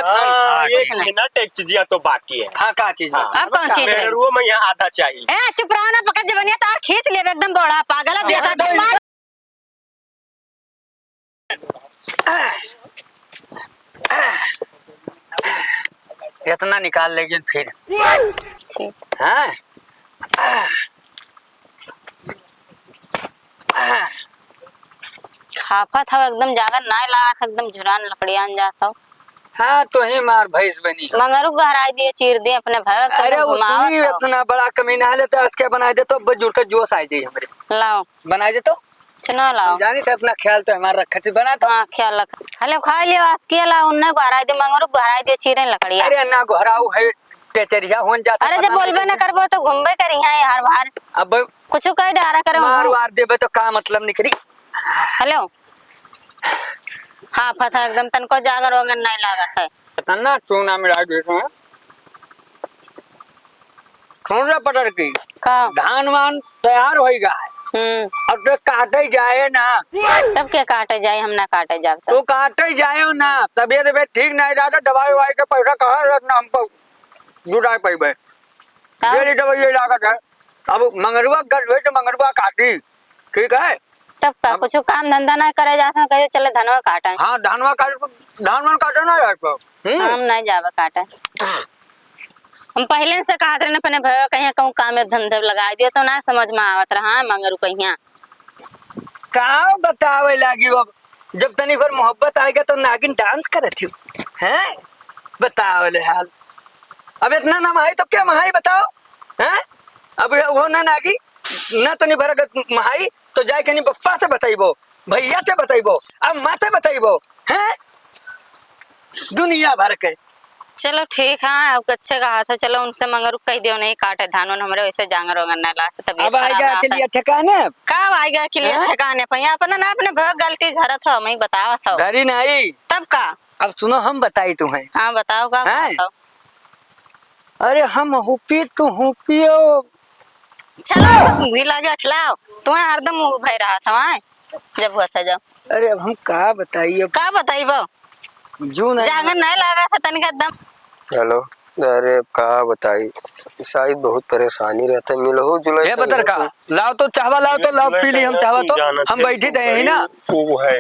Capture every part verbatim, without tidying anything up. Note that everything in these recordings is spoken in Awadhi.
हाँ, हाँ, ये ठीक है। ना, एक चीजिया तो बाकी है। हाँ, का चीज हाँ। बाकी? अब कौन चीज रही? मेहरुओ में यहाँ आधा चाहिए। ए, चुप रहो ना, पकड़ जबनिया, तार खींच लेबे, एकदम बड़ा पागल है, हाँ, देखा तो तो मार। इतना निकाल लेकिन फिर। ठीक। हाँ? हाफत हव एकदम, जांगर नाय लागत, एकदम झुरान लकड़ियान जात हव। हाँ, तो ही मार भैंस बनी। मंगरू गहराई दिए, चीर दिए अपने भैया के, अरे, एकदम वो घुमावत सुनी, हव। इतना बड़ा कमीना है, तो आज क्या बनाई दे, तो अब जुड़ के जोश आ जाई हमरे। लाओ। बनाई दे तो। चुनाव लाओ। हम जानी थे, अपना ख्याल तो हमारा रखे थे, बना तो। हाँ, ख्याल रख। हेलो, खा लियो, आज किया ला, उन्ने गहराई दे, मंगरू गहराई दे, चीरे लकड़िया। अरे, ना गहराऊ है, टेचरिया होन जाता, अरे, जब पता बोलबे नहीं ना करबो, तो घूमबे करी है हर बार। अब कुछ कह डारा करे मार हो। वार देबे तो का मतलब निकली? हेलो। हाँ, फंसा एकदम, तनको जागर वागर नहीं लागत है। पता ना, चूना मिला दे तो। सुन रे पटर की, का? धान वान तैयार होई गा है। हम्म। अब तो काटे जाए ना। तब के काटे जाए, हम ना काटे जाब तब। तू काटे जाए ना, तबियत, तबियत ठीक नहीं रहता, दवाई ववाई के पैसा कहाँ रहत ना हम पर जुटाए पैबे। तब? डेली दवाई ये लागत है। अब मंगरुआ घर भेज, मंगरुआ काटी, ठीक है? तब का, अब कुछ काम धंधा ना करे जात है, कहे चले धनवा काटे। हाँ, धनवा काटे, धान वान काटे ना जात है। हम्म। हम नहीं जाबे काटे। हम पहिले से कहत रहे अपने भैया, कहीं कहूँ काम में धंधे लगाई दियो, तो ना समझ में आवत रहा, हाँ, मंगरू कहिया। का बतावे लागी अब, जब तनी भर मोहब्बत आएगा तो नागिन डांस करत हो, हैं? बताओ ले हाल। अब इतना ना महाई तो क्या महाई बताओ, हैं? अब ये वो ना नागी, ना तनी भर अगर महाई तो जाए के नहीं पप्पा से बताइबो, भैया से बताइबो, अम्मा से बताइबो, हैं? दुनिया भर के। चलो ठीक है, अब अच्छे कहा था, चलो उनसे मंगरू कह दियो नहीं काटे धान उन हमरे, वैसे जांगर वांगर ना ला, तबीयत अब खराब आएगा रहत है। अकेलिया ठिकाने? कब आएगा अकेलिया हैं? ठिकाने पे? यहाँ अपना ना अपने भग गलती धरत हो, मैं बतावत हो। धरी नहीं। तब का? अब सुनो, हम बताई तुम्हें। हाँ, बताओ का हैं? कहत हो? अरे हम हुपी तू हुपियो। चलो तो भी लागे अठलाओ, तुम्हें हरदम उ भय रहा था वहाँ, जब हुआ था जब। अरे अब हम का बताई अब? का बताई बो? जो नहीं जांगर नहीं लागा था तनिका दम। हेलो, अरे अब का बताई, शायद बहुत परेशानी रहता है, मिलहु जुलहु हे तो बतर का, लाओ तो चाहवा, लाओ तो लाओ, पी ली हम चाहवा तो, हम बैठी थे यही ना। वो है।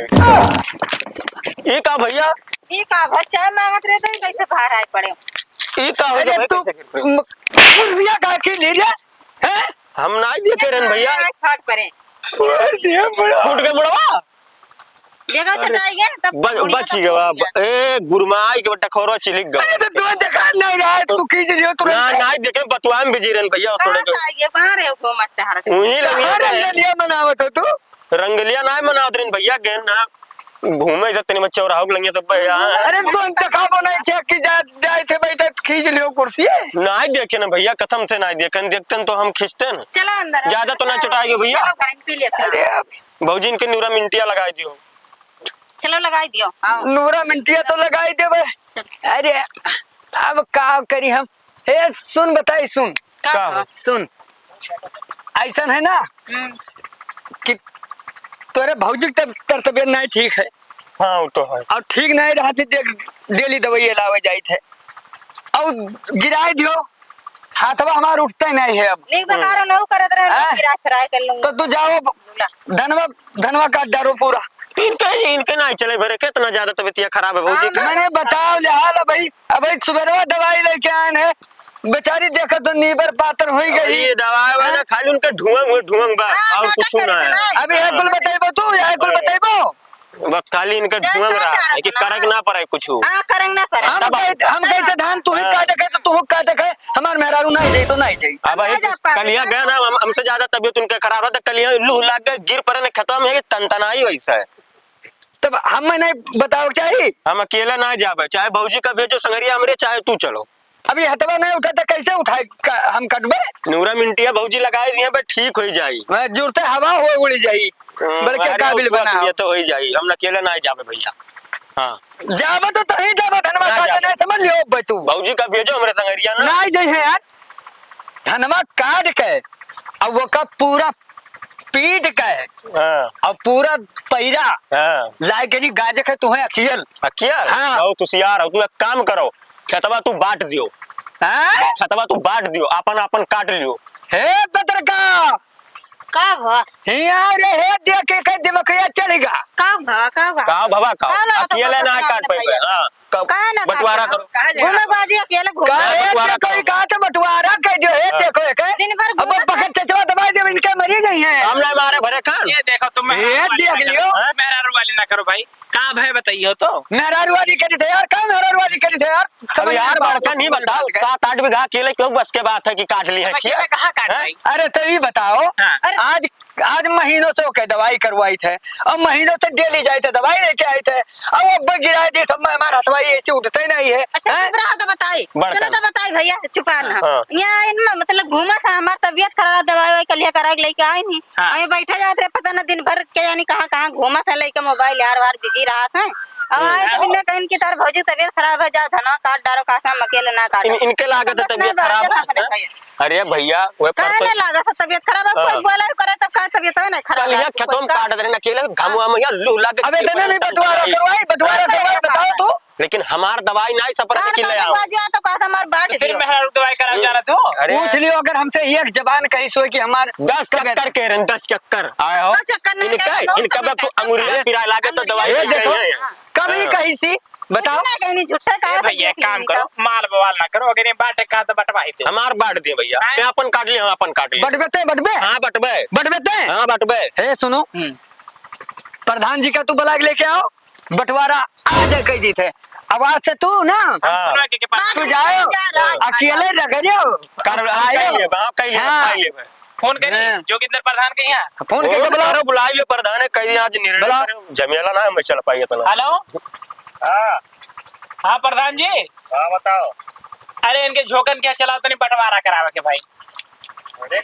ये का भैया? ये का भर चाय मांगत रहे तो कैसे बाहर आए पड़े? ई का हो अरे गया भाई, तू कैसे गिर पड़े? म-, कुर्सिया का के ले रे? हैं? हम नाई देखे रहन भैया। खाट परे। फूट दिया बड़ा। फूट गया मुड़वा? देखा अरे, चटाई गया, तब बच, बुढ़िया बच तब गया। बुढ़िया। ए, गुरमाई के बट्टा खोरो चिलिक गवा। अरे तो तू देखा नहीं रहा है, तू खींच लियो तुरंत। ना, नाई देखे, बतुआ में बिजी रहन भैया, थोड़े कहाँ के। से आई है, कहाँ रहे हो घूमत टहरत? वहीं लगी अरे है। ये लिया मनावत हो तू। रंगलिया नाय मनावत रहन भैया, गेन ना घूमे से तनी मत चौराहा के लंगिया सब भैया। अरे तो हम देखाबो नहीं क्या कि जा, जाए थे बैठे खींच लियो कुर्सी। नाय देखे ना भैया, कसम से नाय देखे, देखते न तो हम खींचते न। चलो अंदर। ज्यादा तो ना चटाएगे भैया। चलो घर में पी ले। अरे अब भौजी इनके नूरा मिंटिया लगाई दियो। चलो लगाई दियो, आओ। नूरा मिंटिया तो लगाई देबे। चल। अरे अब का करी हम? ए, सुन बताई, सुन। का का? हो? सुन, ऐसन है ना हम्म। कि तोरे भौजी के तब, तर तबियत नहीं ठीक है। हाँ, वो तो है। और ठीक नहीं रहती, देख, डेली दवाई लावे जाइत है। और गिराए दियो, हाथवा हमार उठते नहीं है अब। नहीं, बेकार हम्म। नहीं करत रहे, हाँ? गिरा फिराए कर लूंगा। तो तू जाओ, दूल्हा। धनवा धनवा काट डारो पूरा। इनके, इनके नाई चले भरे, कितना ज्यादा तबीयतिया खराब है भौजी हाँ, के। मैंने बताओ ले हाल भाई, अब भाई सुबेरवा दवाई लेके आए हैं, बेचारी देखो तो नीबर पातर हुई अब गई। ये दवाई वाला हाँ? खाली उनका ढुआंग हुए, ढुआंग बा, हाँ, और नाटक कुछ करे ना है। बनाए। अभी यह कुल बताइबो तू, यह कुल हाँ। बताइबो। बस खाली इनका ढुआंग रहा है कि करक ना पड़े कुछ। हाँ, करक ना पड़े। हम तब कहते, हम कहते धान तू ही हाँ। काटे के तो तू काटे के, हमार मेहरारू नहीं जाई तो नहीं जाई। अब हम भाई नहीं जा पाएंगे। कलिया गया ना, हम, हमसे ज्यादा तबीयत उनका खराब रहा, तो कलिया लूह लाग गए, गिर पड़े ने, खत्म है, तनतनाई वैसा है। तब हमें नहीं बताओ चाहिए? हम अकेला ना जाबे, चाहे भौजी का भेजो संगरिया हमरे, चाहे तू चलो। अभी हथवा नहीं उठा तो कैसे उठाए का, हम कटबे? नूरा मिंटिया भौजी लगाए दिए बे, ठीक हो जाई। मैं जुड़ते हवा हो उड़ जाई। हम्म, बड़के अरे काबिल उसको बना। ये तो हो ही जाई, हम अकेला ना जाबे भैया। हाँ। जाबे तो तहीं जाबे धनवा ना काटे, जाबे। नहीं समझ लियो बे तू। भौजी का भेजो हमरे संगरिया ना। नहीं जाई है यार। धनवा काट के अब वो का पूरा पीट के हाँ। और पूरा पैरा हाँ। लाए के नहीं गाजे के तुहें अखियल। अखियल? हाँ। बहुत होशियार हो। तू एक काम करो, खेतवा तू बांट दियो। हाँ? खेतवा तू बांट दियो, आपन आपन काट लियो। हे पत्रकार, का भा? हिया रे, हे देख के कई दिमखिया चढ़िगा। का भा, का भा? का भवा का? का लगा तो अकेले ना बोलत काट ना पाइबे। भैया। हाँ, क-, काहे ना बंटवारा काट करो। घूमे बाजी अकेले घूमे। का ना, हे बंटवारा देखो, करो। ई कहाँ से बंटवारा कह दियो, हे हाँ। देखो, हे के? दिन भर अब घूमत पकड़ है। चचवा दबाई देब, इनके मरी गई हैं। हम ना मारे भरे कान। ये देखो, तुम हे मेहरारू वाली देख ना लियो। करो। हाँ? मेहरारू वाली ना करो भाई। का भय बताइयो तो? मेहरारू वाली करी थे यार, का मेहरारू वाली करी थे यार? अब समझ यार, में बड़का नहीं बात बताओ, है। सात आठ बीघा अकेले क्यों बस के बात है कि काट ली है हम अकेले खेत? कहाँ काट हैं? पाई? अरे तो ये बताओ, हाँ। अरे आज, आज महीनों से ओके दवाई करवाई थे, अब महीनों से डेली जाए थे, दवाई लेके आए थे, अब अब गिराए दी सब में हमारा हथवाई ऐसे उठते नहीं है, अच्छा, हैं? चुप रहो तो बताई। बड़का। सुनो तो बताई भैया, चुप रहो ना। हाँ। यहाँ इनमें मतलब घूमा था, हमार तबियत खराब, दवाई ववाई कलिया करा के लेके आई नहीं। हाँ। अबे बैठा जात रहे, पता ना दिन भर के यानी कहाँ कहाँ घूमत है, लइका मोबाइल यार वार बिजी रहत है। अब हम्म। आए तो बिना कहीं कि तार भौजी तबियत खराब है, जा धनवा काट डारो, का हम अकेले ना काटो। इन-, इनके लागत है बस ना तबियत बात खराब है, है। अपने भैया। अरे भैया, वो काहे परसों ना लागत है तबियत खराब है? हाँ। कोई बोला करे तब का तबियत है ना खराब कल है, यहाँ कोई खेतों में का काटत रहे ना, अकेले घामुआ में यहाँ लू लाग के अब इतने भी बंटवारा करवाई, बंटवारा करवाई, बताओ तो। लेकिन हमार दवाई नाई सपरा के ले आओ। बाजी आ तो कहा था हमार बाट तो फिर दियो। मेहरारू दवाई करा जा रहा तू? अरे। पूछ लियो अगर हमसे एक जबान कही सोई कि हमार दस चक्कर के रहे, दस चक्कर आए हो। दस चक्कर नहीं, इनका, नहीं, इनका नहीं, बस नहीं, अंगुरिया नहीं, पिराए लागे तो नहीं, दवाई ये लेके देखो, आए हैं। कभी हाँ। कहीं सी बताओ। इतना कहीं नहीं, झूठा ए कहा भैया, एक काम करो, माल बवाल ना करो, अगर ये बाटे का तो बंटवाई दे। हमार बांट दे भैया, हैं? मैं अपन काट ले, हम अपन काट ले। बंटबे ते, बंटबे? हाँ, बंटबे। बंटबे ते? हाँ, बंटबे। हे, सुनो, हम्म। प्रधान जी का तू बुला के लेके आओ, बंटवारा आज कह दी थे। अब आज से तू ना, हाँ। हम दोनों के, के पास तू जाओ, जा रहा है। अकेले रह करियो। कर, हम आयो। कह लेबे, हाँ, कह लेबे, हाँ। कह लेबे। फोन करी, हाँ। जोगिंदर प्रधान के यहाँ। फोन करके फोन बुलाओ। करो, बुला लियो प्रधान, कह दिया आज निर्णय बुलाओ। करो, झमेला ना हम चल पाई इतना। हेलो। हाँ। हाँ प्रधान जी। हाँ, बताओ। अरे इनके झोंकन क्या चलाओ, तनी बंटवारा करावे के भाई। अरे,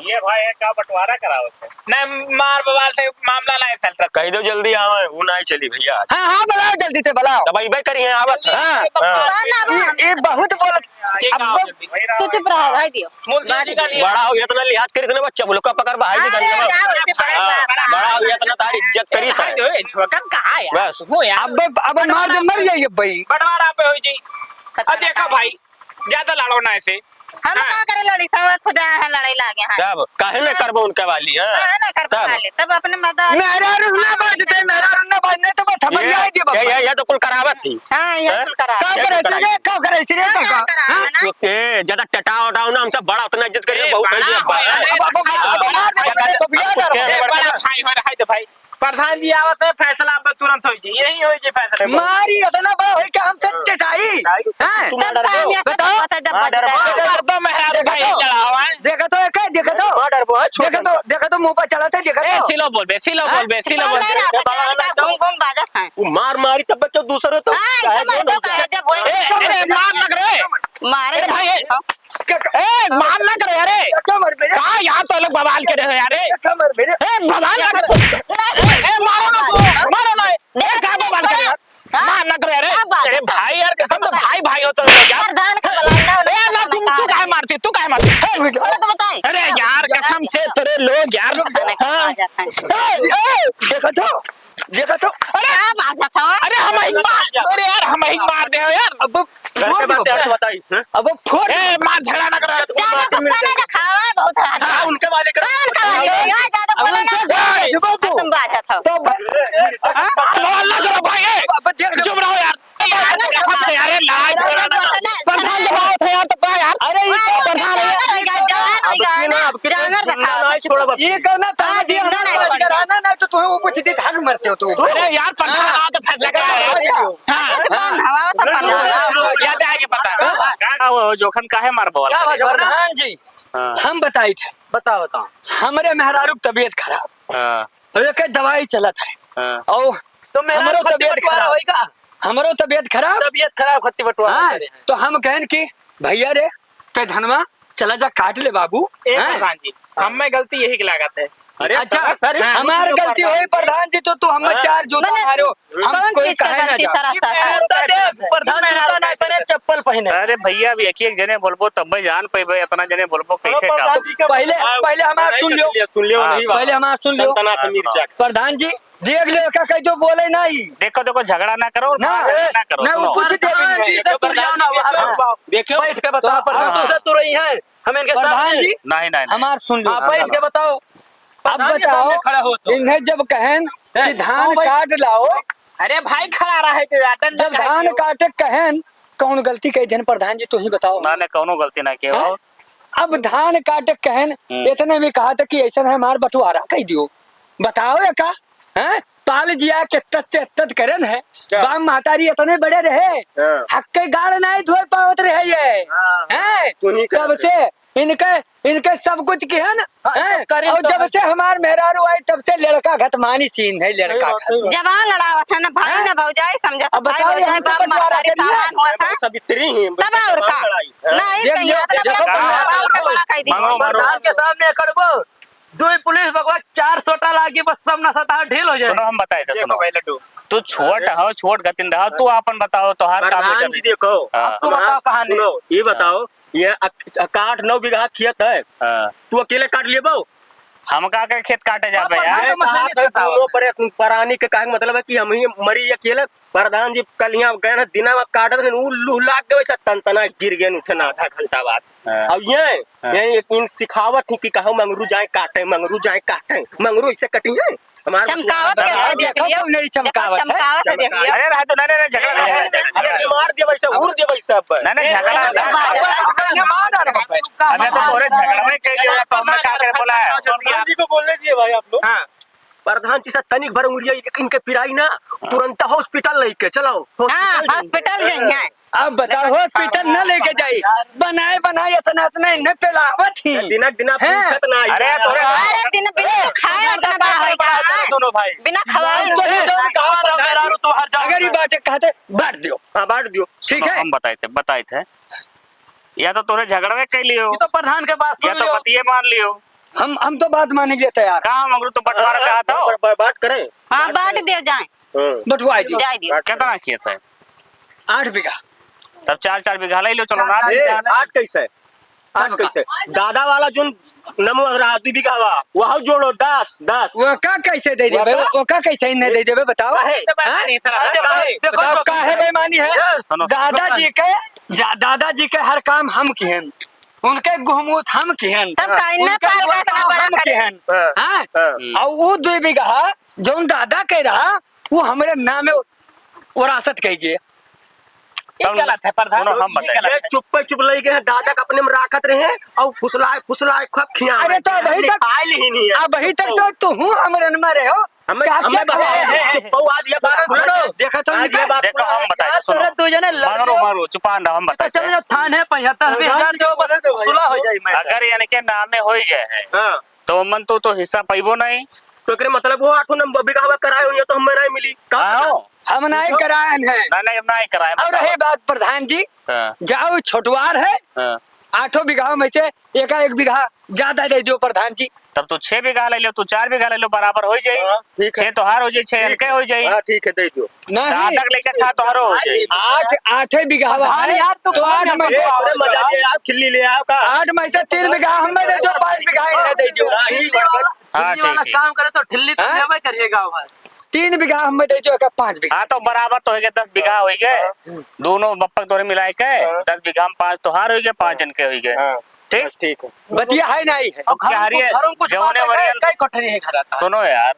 ये भाई है, का बंटवारा करावत है? नहीं, मार बवाल से मामला नहीं चल रहा। कह दो जल्दी आवे, वो नहीं चली भैया आज। हाँ, हाँ, बुलाओ जल्दी से, बुलाओ। तब अइबे करी है, आवत है। हाँ। हाँ। ये, ये बहुत बोलत। ठीक है, अब आओ जल्दी। तू चुप रहा, भाई दियो। मुंशी जी का लिए। बड़ा हो गया, इतना लिहाज करी, इतने बच्चा बोलो, का पकड़ भाई जी, अरे, धन्यवाद। जाओ, इसे बड़ा हाँ, बाप। बड़ा हो गया, इतना तारी इज्जत करी था। अरे, झोंकन कहाँ है यार? बस। वो यार। अब, अब मार दे, मर जाइए भाई। बंटवारा पे हो जी। अब देखो भाई, ज्यादा लड़ो ना ऐसे। हम हाँ। का करे लड़ी, सब खुद आए हैं लड़ाई लागे हैं। तब काहे ना हाँ। करबो उनके वाली, हाँ? काहे ना करबो तब। वाली? तब अपने मदद मेहरारू ना बाजते, मेहरारू ना बाजने तो बस हमर ये, आई जी बाबा। ये, ये, ये तो कुल करावत थी। हाँ, ये हाँ? कुल करावत। का ये करे कुल सी रे, करावत। का करे सी रे, हाँ, का का? करावत हाँ? ना? ए, ज्यादा टटाओ, टटाओ ना, हमसे बड़ा उतना इज्जत करिए, ए, बहुत है जी बड़ा अब्बा। हो, अरे, अब, अब, अब, अब, बड़ा अब, हो, अब, अरे, अब, तो अब, अब, अब, ए, बड़ा बड़ा भाई हो रहा है तो भाई। प्रधान जी आवत है, फैसला अब तुरंत होई जी, यही होई जी फैसला। मारी इतना बड़ा होई कि हमसे हाँ। टिटाई, टिटाई। हैं? तू मार तब डरबो? काम ऐसा बताओ। होता है जब मार डरबो? बजता है। मार दो मेहरारू देखा भाई तो? लड़ावा। देखा तो, एक है, देखा तो? मार डरबो, है, छोड़ देखा दे। तो, देखा तो मुंह पर चढ़ाते, देखा ए, तो? सिलो बोल बे, सिलो हाँ? बोल बे, सिलो बोल बे। मेहरारू ए, बाबा, का घूम घूम बाजत है। वो मार मारी तब क्यों दूसरे तो हाँ, चाहे ऐसा मार दो दो ना। का है, जब वही ए, अरे, मार लग रहे। मारे ए, भाई, ए, जाओ। ए, मार ना करे, अरे। कमर में रे। का यार, तो लोग बवाल करे हो यार, ए? कमर में रे। ए, बवाल ना करे। ए, मारो ना तू, मारो ना। ए, का बवाल करे यार? हाँ? मार ना करे, अरे। क्या बात है? अरे भाई यार, कसम से भाई, भाई हो तो लोग यार। प्रधान का बवाल ना, ए, ना, ना, तुम, ना, तू ना। काहे मारती, तू काहे मारती? ए, छोड़ो तो बताए। अरे यार, कसम से तेरे लोग यार। रुक जा, हाँ। आ जाता है। ए, ए, देखो तो। देखा तो? अरे! का बाजत हवा? अरे, हम ही मार, अरे यार, हम ही मार दे यार। अब घर के बात है, तो बताई, हैं? अब फोड़ ए, मार झगड़ा ना करो। ज्यादा गुस्सा ना दिखावा, बहुत ज्यादा। हाँ, उनके वाले करो। हाँ, उनका वाले करो, ज्यादा अब बोलो ना। उनसे बोल, देखो तो। तुम बाजत हो। तो ब-, हाँ? मार बवाल ना करो भाई, ए। अब देख लो। चुप रहो यार। यार, ना कसम से, अरे, ना, झगड़ा ना करो। ना, ना। प्रधान दबाव था यार, तो का यार? अरे, ये हाँ, तो प्रधान है। जांगर होइगा, जवान होइगा, अब ना, अब जांगर दिखावा। नहीं छोड़ब। ये करना था, हाँ, जिंदा नहीं छोड़ब। डराना नहीं तो तुम्हें वो कुछ दी, भाग मरते हो तुम। अरे यार, प्रधान हाँ। आओ तो फैसला करा है। हाँ। हाँ। अच्छा, प्रधान, हवा तो प्रधान। हाँ। या जाएंगे प्रधान। हाँ। का वो जोखन काहे मार बवाल करे? प्रधान जी, हाँ। हम बताई थे। बताओ, बताओ। हमरे मेहरारू की तबीयत खराब। हाँ। और एक दवाई चलत है। हाँ। और तो मेहरारू हमरो खत्ती तबीयत बंटवारा खराब। होई का? हमरो तबीयत खराब। तबीयत खराब, खत्ती बंटवारा हाँ, करे हैं। तो हम कहन कि भैया रे, ते धनवा चला जा काट ले बाबू। ए हैं? प्रधान जी, हमें गलती यही के लागत है। अरे अच्छा, सर, सर, ये हमार कुछ गलती होई, प्रधान जी, तो तू हमें हाँ। चार जूता मारो। हम कौन कोई चीज का कहे ना गलती जाओ। सरासर? जूता दे, प्रधान जूता ना पहने, चप्पल पहने। अरे भैया, अब एक एक जने बोलबो तब मैं जान पेबे, इतना जने बोलबो कैसे का? पहले, पहले हमार सुन लियो। सुन लियो, हाँ। नहीं बात। पहले हमार सुन लियो। तनतना तो मिर्चा। प्रधान जी, देख लियो, का कह दो, बोले नहीं। देखो, देखो, झगड़ा ना करो, ना, बात ना करो, ना, वो सुनो। कुछ देख प्रधान जी से तू जाओ ना, वहाँ देखो, बैठ के बताओ, तो प्रधान हाँ। तू से तू रही है, हम इनके प्रधान सामने। जी, नहीं, नहीं, नहीं। हमार सुन लियो। हाँ, बैठ के बताओ। अब प्रधान के बताओ, सामने खड़ा हो तो। इन्हें जब कहेन कि हैं? धान हाँ भाई। काट लाओ, अरे भाई, खड़ा रहे के यार, डंडा जब काट धान दियो। काटे कहेन, कौन गलती कही देन प्रधान जी, तू ही बताओ। ना, ना, कौनो गलती ना किए हैं? हो। अब धान काटे कहेन, हम्म। इतने में कहा था कि ऐसा है, हमार बंटवारा कह दियो। बताओ ये का? हैं? पाल जिया के तत से तत करन है। क्या? बाप महतारी इतने बड़े रहे, हाँ। हक के गाड़ नहीं धोए पावत रहे ये। हाँ। हैं? तू ही तब करत से इनके, इनके सब कुछ किहन, हाँ, हैं? सब करीब और तो जब है। से हमार मेहरारू आई, तब से लड़का घतमानी सीन है, लड़का सही बात, सही बात। जवान लड़ावत है ना भाई, हैं? ना भौजाई समझत, अब भाई बताओ, भौजाई हमको बाप बंटवारा महतारी करिए। सामान हुआ था। सावित्री ही, तब और जवान का? लड़ाई, हाँ। नहीं, देख कहीं लियो, हाथ ना देखो, पकड़, मारो, बाल का बड़ा कह दिया। मारो, मारो। प्रधान के सामने कड़बो, दो ही पुलिस बगवा, चार सोटा लागी, बस सब नशा तार ढील हो जाए। सुनो, हम बताए थे, देखो सुनो। भाई लड्डू। तू छोट अरे। हो, छोट गतिन रहो, तू आपन बताओ, तोहार काम है प्रधान जब जी, देखो, हाँ। तू हमार बताओ कहानी। सुनो, ये हाँ। बताओ, ये अक-, अक-, आठ नौ बीघा खेत है, हाँ। तू अकेले काट लेबो? हम का के खेत काटे जाबे हाँ, यार? ये तो मसला कहा नहीं था, बताओ। दोनों परे-, परानी के कहे के मतलब है कि हम ही मरी अकेले। प्रधान जी कल यहाँ गए ना, दिना में काटत नहीं, उ लूह लाग गए, वैसे तनतना गिर गए, उठे ना आधा घंटा बाद। हाँ। अब ये, हाँ। ये एक इन सिखावत ही कि कहो मंगरू जाए काटे, मंगरू जाए काटे, मंगरू ऐसे कटी है। हमार चमकावत मतलब कैसे हाँ, देख देखो लियो? तो नहीं देखो, चमकावत है। चमकावत है, देख लियो। अरे रहा तो, नहीं, नहीं, नहीं, झगड़ा नहीं, नहीं, नहीं, अरे नहीं। मार दिया वैसे, उड़ दिया वैसे अब। नहीं, नहीं, झगड़ा ए, नहीं। ए, बात है। अबे तो तोरे झगड़ा में कह लियो, तो हमें क्या करे बोला है? प्रधान जी को बोलने दिए भाई आप लोग। हाँ। प्रधान जी से तनिक भर उंगलिया इनके पिराई ना, तुरंत हॉस्पिटल लेके चलो, हाँ, हॉस्पिटल हॉस्पिटल जाइए। जाइए। अब बताओ, हॉस्पिटल न लेके जाई, बनाए बनाए इतना इतना इन्हें पिलावत ही। दिनक दिना हैं? पूछत ना अरे, यार। तोरे अरे, दिन बिना खाए इतना बड़ा है क्या? दोनों भाई। बिना खवाए हम तो ही इतना दोनों कहा प्रधान जी, मेहरारू तोहार जान अगर ये है। बातें कहते, बांट दियो। हाँ, बांट दियो। ठीक सुनो, है? हम बताए थे, बताए थे। या तो तोरे झगड़वे कर लियो, ये तो प्रधान के बात या सुन तो लियो। बतिये मान लियो। हम, हम तो बात माने के लिए तैयार। का हम हमरो तो बंटवारा हाँ, चाहत हो? ब-, ब-, बात करें। हाँ, बांट बांट करें। दियो जाए। हाँ। बंटवाए दियो। जाए दियो। बांट कितना करें। खेत है? आठ बीघा। तब चार, चार बीघा ले लो, चलो ना। ए, आठ कैसे? आठ तब का? कैसे? दादा वाला जोन नमो रहा, दू बीघा हुआ, वहाँ जोड़ो, दस, दस। वो का कैसे दे देबे? वो का? वो का कैसे इन्हें दे देबे, बताओ? काहे? हाँ? काहे? देखो, बताओ, देखो, काहे बेईमानी है? सुनो, सुनो। दादाजी के, जा-, दादाजी के हर काम हम किहन। उनके गुहमूत हम किहन। तब का इन्हें उनके पाल का इतना बड़ा हम करे? किहन। हाँ। हाँ? हाँ। और वो दो बीघा जौन दादा के रहा, वो हमरे नामे वरासत कह गए। ई तब गलत है प्रधान, सुनो, हम ई बताई। गलत ये है। चुप्पे चुप लई गए हैं, दादा का अपने में राखत रहे हैं और फुसलाए, फुसलाए खूब खिया अरे तो अभी तक, आइल ही नहीं है। अभी तक तो तू हूँ हमरे में रहे हो। हमें, क्या, हमें क्या बता, खबर है? चुप्पो आज ये बात सुनो, सुनो। देखा तो आज ये बात देखो, सुनो। हम बताई, यार, सुनो। तोरा दो जने लड़ मारो, लो। मारो, चुपान रहो, हम तो बताई। चलो, जो थाने पे यहाँ तस्वीर प्रधान जी दो, को बोले दो भाई सुलह हो आपको। जाई मैं। अगर इनके नामे हो गए हैं, हाँ। तो मन तो, तो हिस्सा पाइबो नहीं। तो एकरे मतलब वो आठों नंबर बिगावा कराए हुई है तो हमें नहीं मिली। का आओ। पता? हम नहीं पूछो। कराए हैं। नहीं, नहीं, हम नहीं कराए, और बताओ। रही बात प्रधान जी, हाँ। जाओ छोटवार है, हाँ। आठों बिगावा में से एका एक बिगहा ज्यादा दे दियो प्रधान जी। तब तू छह बिगहा ले लो, तू चार बिगहा ले लो, बराबर हो जाई। हाँ, ठीक है। छह तोहार हो जाई, छह ठीक इनके है। हो जाई। हाँ, ठीक है, दे दियो। नहीं। दादा के लेके छह तोहारो हो जाई। आठ, आठे बिगहा प्रधान है। यार, तो तो आठ में ए, से तोरे मजा ले आओ, खिल्ली ले आओ का? आठ में से तीन बिगहा हमें दे दियो, पाँच बिगहा इन्हें दे दियो। नहीं, बड़कन। हाँ, खिल्ली वाला ठीक, ठीक। काम करे तो ठिल्ली तो हाँ? लेवे करिए गाँव भर। तीन बिगहा हमें दे दियो, का पाँच बिगहा। हाँ, तो बराबर तो हो गया, दस बिगहा हो गए। हाँ। दोनों बप्पक दोरे मिलाए के, हाँ। दस बिगहा में पाँच तोहार हो गए, पाँच हाँ। इनके हो गए। हाँ। ठीक? बस ठीक है। बतिया है नहीं है। अब क्या घर, हरिये, घर में कुछ जौने बात है, वरियन कई कोठरी है घर आता? सुनो यार,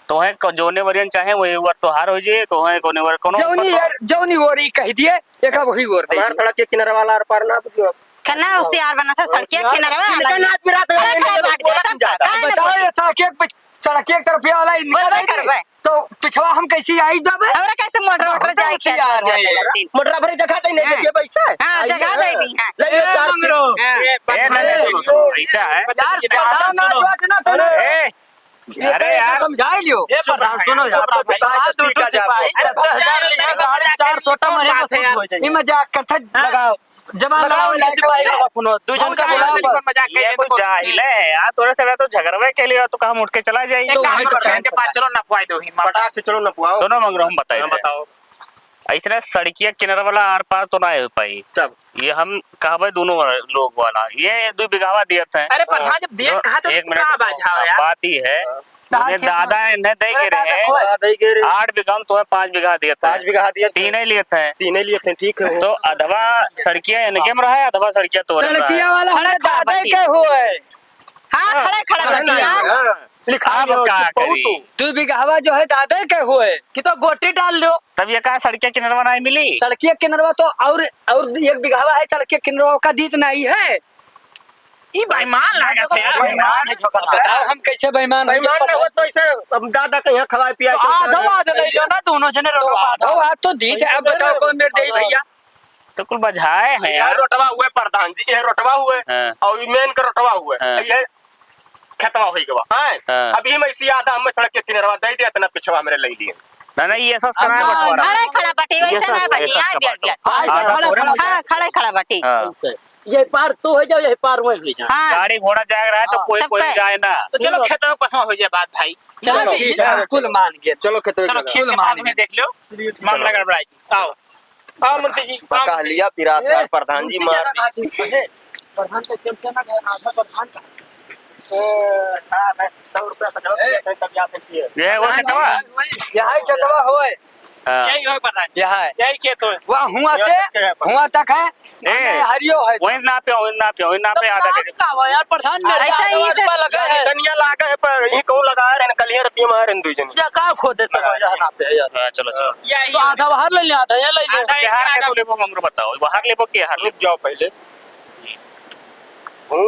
तोहे को-, जौने वरियन चाहे वही वर तोहार हो जाए, तोहे कोने वर कोनो जौनी मतलब यार, जौनी ओरी कह दिए, एक अब वही ओर दे हमार दिए। सड़क के किनारे वाला आर पार ना बुझियो। कन्ना होशियार बना था, सड़क के होशियार? किनारे वाला। इनका ना पिरात है, अरे, इनका खाए बांट दिया, ज्यादा तब पिरात है। बताओ, ये सड़क एक पे, सड़क एक तरफ वाला इनका बोलबे नहीं दे। करबे। तो पिछवा हम कैसे आई जाबे? हमरा कैसे मोटर वोटर बहुत जाए होशियार खेत में है। दे देती? मोटर भरे जगह दे नहीं हाँ। देती है पैसा। हाँ, आई जगह है। दे दी है। ले लो ए, चार मंगरू। फीट। हाँ। ए, ए, नहीं, नहीं, सुनो, सुनो, ऐसा है। यार, ज्यादा ना सुनो। बात ना करो। ए, ये अरे कहे यार। तो समझा लियो। ए, प्रधान, सुनो यार। चुप रहो भाई। फालतू सिपाही, अरे, दस हजार ले जाए, गाड़ी चार सौ टन मरे, बस हो जाए। ये मजाक करता हाँ। लगाओ। जबान लगाओ, लड़ाओ, लड़ाओ, लड़ाओ। दू जन का बुलाओ, बस। मजाक ये करिए तो तो। जाहिल है यार, तोरे से तो झगड़वे के लिए, तो कहाँ उठ के चला जाई? एक तो काम वही तो करो, कहते हैं। के पास चलो, नपवाई दो ही, मार। पटाख से चलो, नपवाओ। सुनो मंगरू, हम बताई हाँ, दे। बताओ। ऐसने सड़किया किनारे वाला आर पार तो ना हो पाई। तब? ये हम कहबे दोनों वाला, लोग वाला, ये दो बीघावा दियत है। अरे प्रधान, जब दिए जो, कहा तो एक मिनट, का बाझाओ यार? बात ही है, हाँ। उन्हें दादा इन्हें दे गे रहे हैं। हाँ, दे गे रहे। आठ बीघा में तुम्हें पाँच बीघा दिए थे। पाँच बीघा दिए थे। तीन ही लिए थे। तीन ही लिए थे, ठीक है। तो अधवा सड़किया इनके में रहा है, अधवा सड़किया तो सड़किया वाला हमें दादा के हुए। हाँ, हाँ, खड़ा, खड़ा हाँ, बतिया। हाँ, लिखा आप का करी? तू। दू बीघावा जो है दादा के हुए। कि तो गोटी डाल लो। तब ये का सड़किया किनरवा नहीं मिली? सड़किया किनरवा तो और, और एक बीघावा है, सड़किया किनरवा का दीत नहीं है। ई बेईमान लागत है यार। बेईमान है झोंका। बताओ, हम कैसे बेईमान हो बेईमान जाए? ना हो तो ऐसे हम दादा के यहाँ खवाए पिया तो के आधो, आधो ले लो ना, दोनों जने तो रोटवा आधो, आधो। आध तो दीत है। अब बताओ, कौन मेर देई भैया? तो कुल बझाए हैं ये यार। रोटवा हुए प्रधान जी, ये रोटवा हुए हाँ। और ये मेन का रोटवा हुए, हाँ। ये खेतवा होई गवा, हैं? हाँ। अभी मैं इसी आधा हमें सड़क के किनारवा दे दे, इतना पिछवा हमरे ले लिए। ना, ना, ये एहसास कराए बंटवारा। खड़ा, खड़ा बाटी, वैसे ना बाटी, यहाँ बियर, बियर। हाँ, खड़ा, खड़ा। हाँ, खड़ा, खड़ा बाटी। हाँ। ये पार तू हो जाओ, ये पार वही हो जाओ। हाँ। गाड़ी घोड़ा जाए रहा है तो हाँ, कोई, कोई जाए ना। तो चलो, खेतवा पसवा हो जाए बात भाई। चलो, चलो, ठीक है, कुल मान गए। चलो, खेतवा चलो, खेत के बाद में देख लो, मामला गड़बड़ाई। आओ। हाँ, मुंशी जी, हाँ, बका मुंशी जी। लिया, पिरात यार, प्रधान जी मुंशी मार जी दी। ए, प्रधान का चमचा ना गया, आधा प्रधान का। ए, ना, ना, सौ रुपया से कम ए। देते हैं, तब याद रखिए। ये वो खेतवा? यही खेतवा होए। हाँ। यही होए प्रधान जी। यहाँ है। यही खेत होए। वह हुआ से, यहाँ तक है। हुआ तक है। ए, हरियो है। वही ना पे, वही ना पे, वही ना पे तो आधा नाम के। का हुआ यार, प्रधान जी, ऐसा ही आधा से वाला लगा है। सनिया लागा है, पर यही कहूँ लगा रहे हैं, कल ही रतिया मारे हैं दो जन। या का खो देता है यहाँ पे यार? हाँ, चलो, चलो। यही तो आधा बाहर ले ले, आधा यहाँ ले ले। आधा बिहार के आधा। तू लेबो, मंगरू बताओ, बाहर लेबो कि यहाँ रुक लेबो? जाओ पहले। हूँ,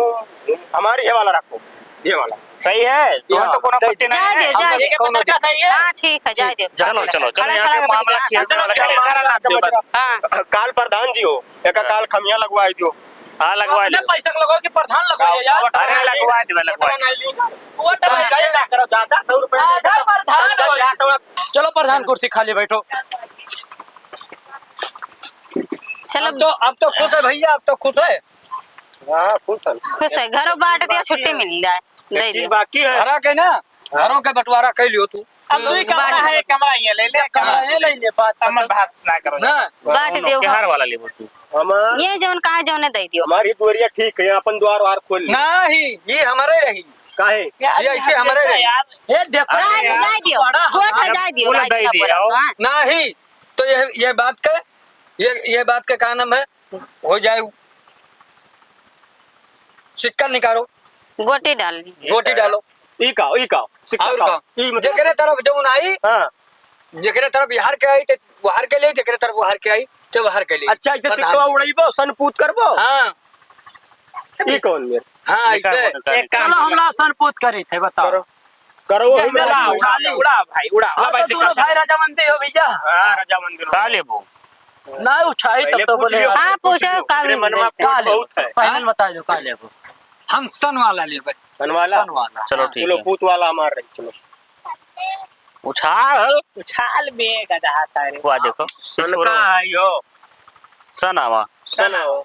हूँ, हमारी ये वाला रखो, ये वाला। सही है, तुम्हें हाँ। तो कोनो आपत्ति नहीं जाए है। दे, हम जाए लोग दे। कौनो का सही है? हाँ, ठीक है, जाए दे। चलो, चलो, चलो, खड़ा, यहाँ खड़ा के मामला बैठ जा। किया, चलो, मामला क्या किया। मामला है? हाँ। काल प्रधान जी हो, एका हाँ। काल खमिया लगवाई दियो। हाँ, लगवाई अपने दियो। पैसा के लगाओ कि प्रधान लगवाई यार। अरे, लगवाई दियो, लगवाई दियो। वोट तो पंचायत ना करो, ज्यादा सौ रुपया आधा लेके तो प्रधान पंचायत हो। जात हो। चलो प्रधान, कुर्सी खाली बैठो। चलो। अब तो, अब तो खुश है भैया, अब तो खुश है। हाँ, खुश है। खुश है, घरों बांट दिया, छुट्टी मिल जाए, एक दे चीज दियो। बाकी है। घरा के ना, हाँ। घरों के बंटवारा कर लियो तू। अब हम्म, तू ही कमरा बांट है, कमरा ये ले ले, कमरा हाँ। ये ले ले, बात हमर बात ना करो। ना। बांट हम दियो, बिहार हाँ। वाला लेबो तू। हमार ये जौन कहा जौने दे दियो। हमारी दुआरिया ठीक है, अपन द्वार वार खोल ले। नहीं, ये हमारे रही। काहे? यार, ये ऐसे यार, हमारे रही। यार। ये देखो अरे यार, जाए दियो, बड़ा छोट है, हमारा जाए दियो, बोला भाई, दे इतना दिया बड़ा, हो। हाँ। नहीं, तो ये, ये बात के, ये, ये बात के का नाम है? हो जाए, सिक्का निकालो। गोटी डाल ली। गोटी डालो। ई का, ई का? सिक्का और का? का? ई मतलब जेकरे तरफ जौन आई, हाँ। जेकरे तरफ बिहार के आई, ते बिहार के लिए, जेकरे तरफ बिहार के आई, ते बिहार के लिए। अच्छा, ऐसे प्रधान। सिक्का उड़ाइबो, सन पूत करबो? हाँ। ई कौन मेर? हाँ, निकाल, ऐसे। निकाल, एक काम निकाल। चलो, हमला सन पूत करी थे, बताओ। करो। करो, ये हम उड़ा, राजी उड़ा, हैं। उड़ा, उड़ा भाई, उड़ा। हाँ, हाँ, भाई, तो दिक्कत दोनों है। भाई रजामंदी हो भैया। हाँ, रजामंदी हो। का लेबो? ना उठाई तब पहले तो पूछ बोले लियो, यार। हाँ, पूछ लियो। पूछो, का मेरे मन में लेबो? का लेबो? बहुत है। पहले हाँ? बता दो, का लेबो? हम सन वाला लेबे। सन वाला? सन वाला। चलो, हाँ। ठीक चलो, है। पूत वाला हमार रही, चलो। उछाल। उछाल बे गधा तारे। वाह, देखो। सन छोड़ो। का है यो? सन आवा। सन आवा।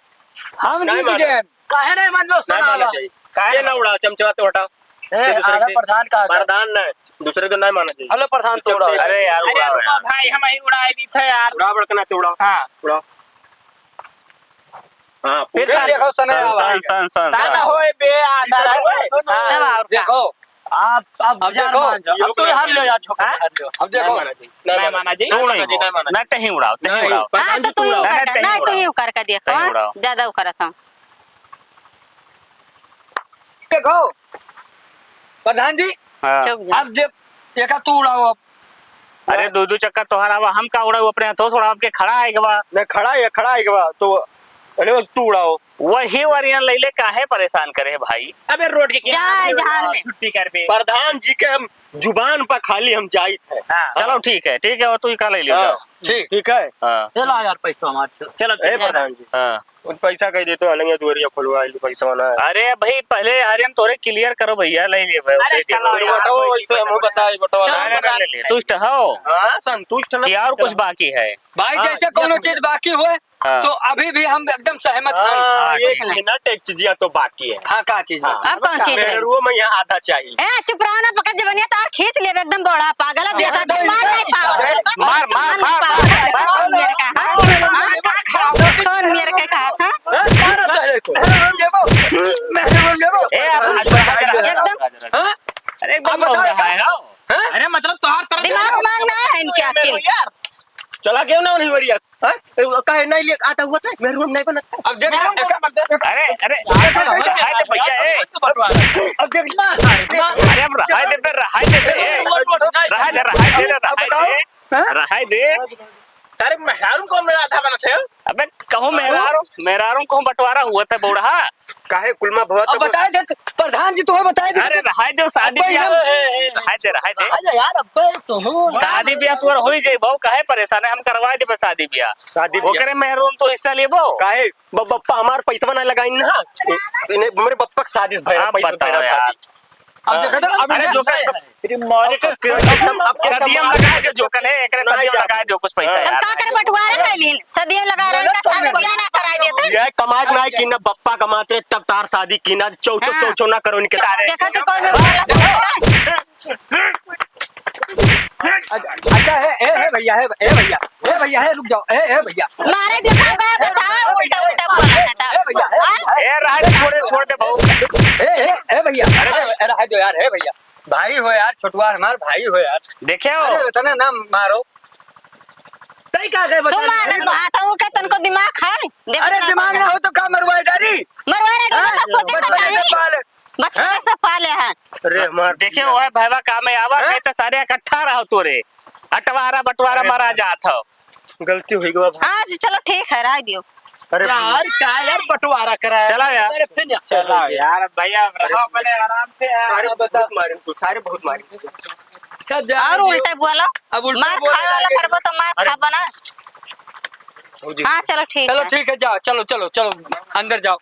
हम नहीं जीत मानो। गए। काहे नहीं मानलो नहीं मानो सनावा? चाहिए। काहे ये ना उड़ा, चमचवा तो हटा। ए, ये दूसरे आधा के प्रधान का आधा। प्रधान नहीं, दूसरे को नहीं माना चाहिए। हेलो प्रधान, ये तो उड़ा। चमचे अरे यार, अरे उड़ा रुको यार। भाई, हम ही उड़ाए दी थे यार। उड़ा बड़कना तो उड़ा। हाँ। उड़ा। हाँ, फिर पूरे। का देखो सने सन, आवा। सन, सन, सन, ताना सन। होए बे, आधा तीसरा होए। हाँ। तब और का? देखो। आप, आप अब जान देखो। मान जाओ। अब तो हार लो यार, छोकरा, हाँ? हार लो। अब देखो। नहीं माना चाहिए। नहीं नहीं माना चाहिए। तू नहीं नहीं माना चाहिए, हो। नहीं माना चाहिए। नहीं, तहीं उड़ाओ, तहीं नहीं, उड़ाओ। प्रधान हाँ, जी, तो तू तू ही उड़ाओ। उकर नहीं, का। नहीं, नहीं, तू तहीं ही उड़ाओ। उकर का, देखो, तहीं हाँ? उड़ाओ। ज्यादा उकरत हूँ। देखो, प्रधान जी, हाँ। चुप जा। अब जे, एका तू उड़ाओ अब। अरे, दू दू चक्का तोहर आवा, हम का उड़ाऊ, अपने हाथों से उड़ाओ, आपके खड़ा आएगा बा। नहीं, खड़ा है, खड़ा आएगा बा, तो, अरे, तू उड़ाओ। वही वरियन लैले काहे परेशान करे है भाई? अबे, रोड के किनारे जा, उड़ाओ, जान ले। छुट्टी कर बे। प्रधान जी के हम जुबान पर खाली हम जाइत है। हाँ। चलो, ठीक है, ठीक है, वो तू ही का ले लियो, हाँ। जाओ। ठीक। ठीक है। हाँ। चलो यार, पैसा हमारे। चलो, ए ठीक है। प्रधान जी। हाँ। उन पैसा कह दे तो अलग दुआरिया खुलवा ली, पैसा वाला है। अरे भाई, पहले यार हम तोरे clear करो भैया, ले लिए भाई, अरे ले लिए चला भाई। यार, बटवा वैसे हम बताए, बटवा चलो ना। ना, ना, ले लिए। तुष्ट हो? हाँ, संतुष्ट ना। कि और कुछ बाकी है? भाई, हाँ, जैसे ये कोनो चीज बाकी होए, हाँ। तो अभी भी हम एकदम सहमत हैं। हाँ, हाँ, ये ठीक है। ना, एक चीजिया तो बाकी है। हाँ, का चीज हाँ। बाकी? अब कौन चीज रही? मेहरुओ में यहाँ आधा चाहिए। ए, चुप रहो ना, पकड़ जबनिया तो और खींच लेबे, एकदम बड़ा पागल है, देखा तो मार नहीं पाओ। मार, मार, मार, मार, मार। कौन मेरे का, हाँ? हाँ? कौन मेरे का कहा, हाँ? ए, अब एकदम। हाँ? अरे, एकदम अब बताओ, बौरा है, हाँ? हाँ? अरे, मतलब, तोहार तरफ दिमाग मांगना है इनके अकेले। चला क्यों ना उन्हीं वरिया? हाँ? ए, वो काहे नहीं ले आता हुआ था? मेरे रूम नहीं बनता। अब देख, अरे, अरे, रहाय दे भैया, ए। अब देख, अरे, अब रहाय दे बे, रहाय दे बे, ए। रहाय दे, रहाय दे, अब रहाय बताओ। दे। हाँ? रहाय दे। अरे, मेहरारू को मेरा आधा बनत है। अबे, कहूँ मेहरारू, मेहरारू कहूँ बंटवारा हुआ था, बौड़हा। काहे कुलमा भवा अब तो बताए दे, प्रधान जी, तुम्हें बताए दे। अरे, रहाय दे, शादी अब ब्याह। भाई, रहाय दे, रहाय दे। अरे यार, अब तो हूँ। शादी ब्याह तोर होई जाई, बहु, काहे परेशान है? हम करवा देबे शादी ब्याह। शादी ब्याह। ओकरे मेहरुम तो हिस्सा लेबो। काहे? ब-, बप्पा हमार पैसवा ना लगाइन ना। इन्हें मेरे बप्पा के शादी से भैरा आप पैसा बताओ भैरा यार। शादी। अब देखा था, अब अरे इन्हें जोकर, अरे मारे अब के, अब, अब, अब सदियम लगाए जो जोकर है, एकरे नहीं सदियम यार। लगाए जो कुछ पैसा हम यार। का करे बंटवारा कर लीन? सदियम लगा रहे हैं, गलत शादी समझ। ब्याह ना कराए देते। ये कमाए के ना कि ना बप्पा कमाते तब तार शादी की ना चौ, चौ, हाँ। चौ, चौ ना करो इनके। देखा तो कौन में वाला अच्छा, अच्छा, हे, हे, हे भैया, हे, हे भैया, हे भैया, हे रुक जाओ, हे, हे भैया। मारे देखा गया, बचाओ, उल्टा, उल्टा बोला है तो। हे भैया, हे, हाँ? हे। ए, रहा दे, छोड़ दे, छोड़ दे, भाऊ। हे, हे, हे भैया, अरे। अरे, अरे, रहा दो यार, हे भैया। भाई हो यार, छोटुआ हमार भाई हो यार। देखे हो? अरे, इतना ना मारो। तई का गए तू बता मारत दे। बात है, ओके तनको दिमाग है? देख अरे, इतना दिमाग ना हो तो का मरवाए डारी? मरवाए डारी, हाँ? तो सोचे तो बचपन से नहीं। पाले। बचपन हाँ? से पाले हैं। अरे, मार देखे दिया। ओए भैया, का में आवा, हाँ? नहीं तो सारे इकट्ठा रहो तोरे। अटवारा बटवारा अरे, मरा जात हो। गलती हुई गवा भाई। हाँ जी, चलो ठीक है, रह दियो। अरे यार, का यार बंटवारा कराया? चला यार। अरे फिर चला यार। यार, भैया, अब रहो अपने आराम से यार। सारे बहुत मारे तू, सारे बहुत मारे। सब जा और दियो। उल्टा बोलो। अब उल्टा मार बोल खाए वाला रहे हैं। करबो तो मार अरे। खाबो ना। हो जी। हाँ, चलो ठीक चलो है। ठीक है, जाओ, चलो, चलो, चलो, अंदर जाओ।